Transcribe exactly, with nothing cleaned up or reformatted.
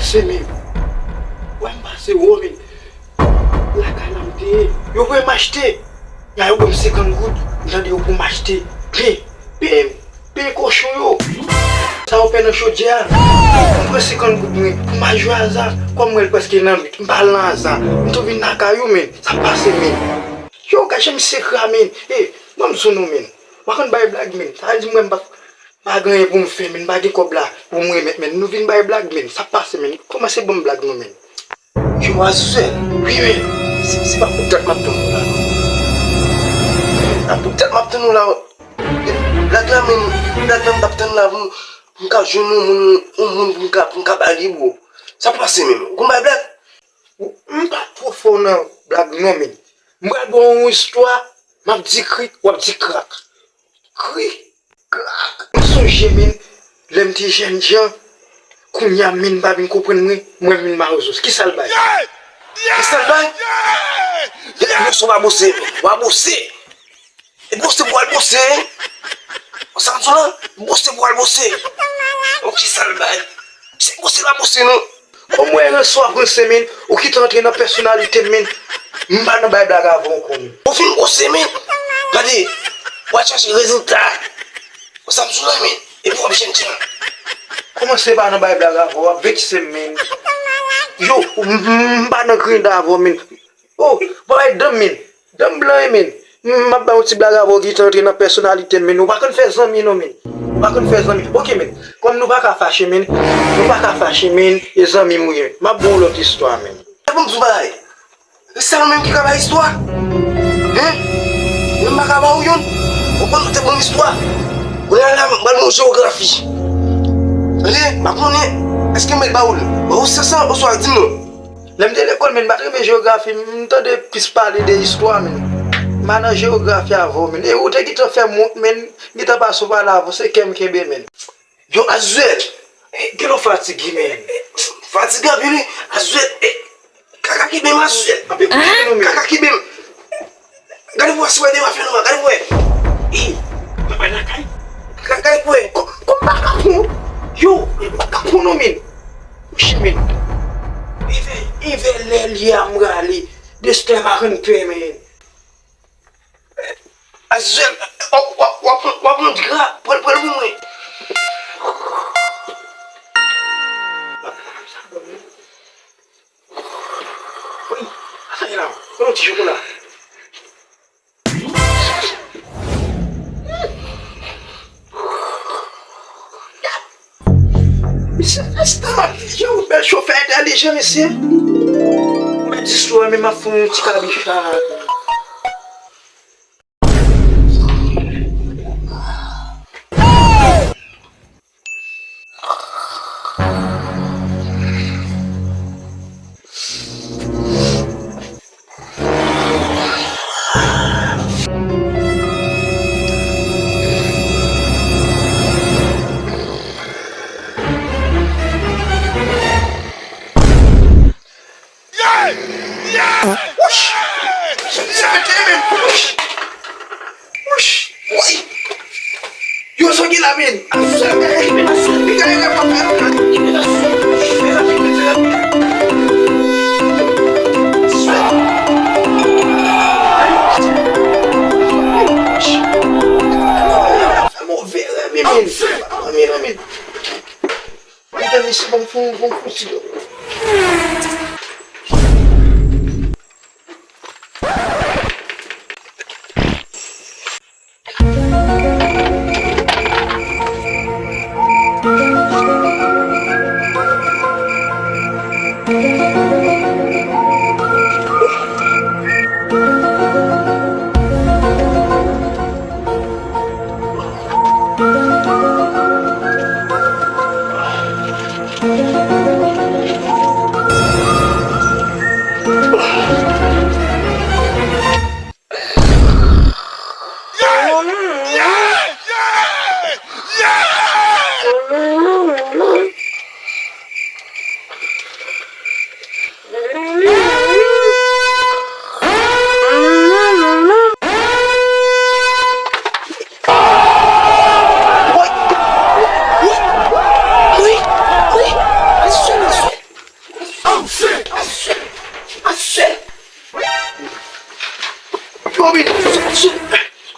Se menm. Wè m pase wo, men. Lakay la m te ye. Yo voye m achte. Ya yo ban m senkant goud. M tande yo pou m achte pen. Pen, pen kochon yo. Sa yo fè nan chodyè a. M pran senkant goud mwen pou m al jwe aza. Kòm mwen prèske nan lit, m pa al nan aza. M tou vin lakay ou, men. Sa pase, men. Yo, gade jan misye kra, men. E, ban m di w non, men. Ou pa konn bay blag, men. Sa vle di mwen m pa, pa gen anyen pou m fè, men. M pa gen kòb la pou m remèt, men. Nou vin bay blag, men. Sa pase, men. Kòmanse ban m blag, non, men. Yo, Azouzen. Wi, men. Se, se pa pou dat m ap tann ou la, non. A pou dat m ap tann ou la. Blag la, men. Blag la m t ap tann la pou m, pou m ka jwenn yon moun, yon moun pou m ka, pou m ka ba li, bro. Sa pase, men. Ou konn bay blag? M pa twò fò nan blag, non, men. M pral ba w yon istwa, m ap di krik, w ap di krak. Krik, krak. M sonje, men, lè m te jènjan, kounye a, men, m pa vin konprann mwen, mwen, men, mawozo. Kisa l bay? Kisa l bay? Yo, yo, yo, w a bose, men. W a bose. E bose pou al bose, hein? Ou sa m di w la? Bose pou al bose. Bon, kisa l bay? Se bose la bose, non. Kòm mwen ranse w ap ranse, men, ou kite antre nan pèsonalite m, men. M pa nan bay blag avè w ankò, men. Ou fin bose, men. Gade, w al chache rezilta. Ou sa m di w la, men. Epi w ap jènjan. Kòmanse pa nan bay blag avè w, w ap vekse m, men. Yo, m, m, m pa nan griyen avè w, men. Oh, bagay danm, men. Danm blan, men. M ap bay yon ti blag avè w, kite antre nan pèsonalite m, men. Ou pa konn fè zanmi, non, men. Ou pa konn fè zanmi. Oke, men. Kòm nou pa ka fache, men. Nou pa ka fache, men. E zanmi m ou ye, men. M ap ba w lòt istwa, men. E pou m di w bagay. Se ou menm ki ka bay istwa. Hein? Mwen m pa ka ba w youn. Ou konn ou te ban m istwa. Kounye a la, m pral ba w jewografi. Tande, m pa konnen. Èske m mèt ba w l? Ba w sèsan oswa di m non. Lè m te lekòl, men, m pa t renmen jewografi, m tande plis pale de istwa, men. M pa nan jewografi avè w, men. E ou te gentan fè m wont, men, m gentan pase w pale avè w, se kè m kenbe, men. Yo, Azouzen! Eh, gen lè w fatige, men. Fatige anpil, wi. Azouzen, eh, kaka kenbe m, Azouzen. Anpil kote nou, men. Kaka kenbe m. Gade pou wè si w wè de w ap fè nòmal. Gade pou wè. Eh, papa lakay. Gade pou wè. Kò, kò m pa ka pran. Yo, m pa ka pran non, men. Mouche, men. Evè, evè lè l ye a m rale. Destè pa konn pè, men. Azouzen, w ap, w ap, w ap, w ap pran dra, pran, pran l pou mwen. Wi, sa ye la, pran yon ti chokola. Misye fè style, yon bèl chofè entèlijan, misye. Mwen di sou a, men m ap fè yon ti kabicha. Wouch! Sa mete men wouch! Wouch! Woy! Yo, sa w gen la, men? Afè, afè, afè, afè, afè, afè, afè, afè, afè, afè, afè, afè, afè, move rèv, men. Anmye, anmye. Medam, mesye, ban m fè yon, ban m fè yon ti dlo.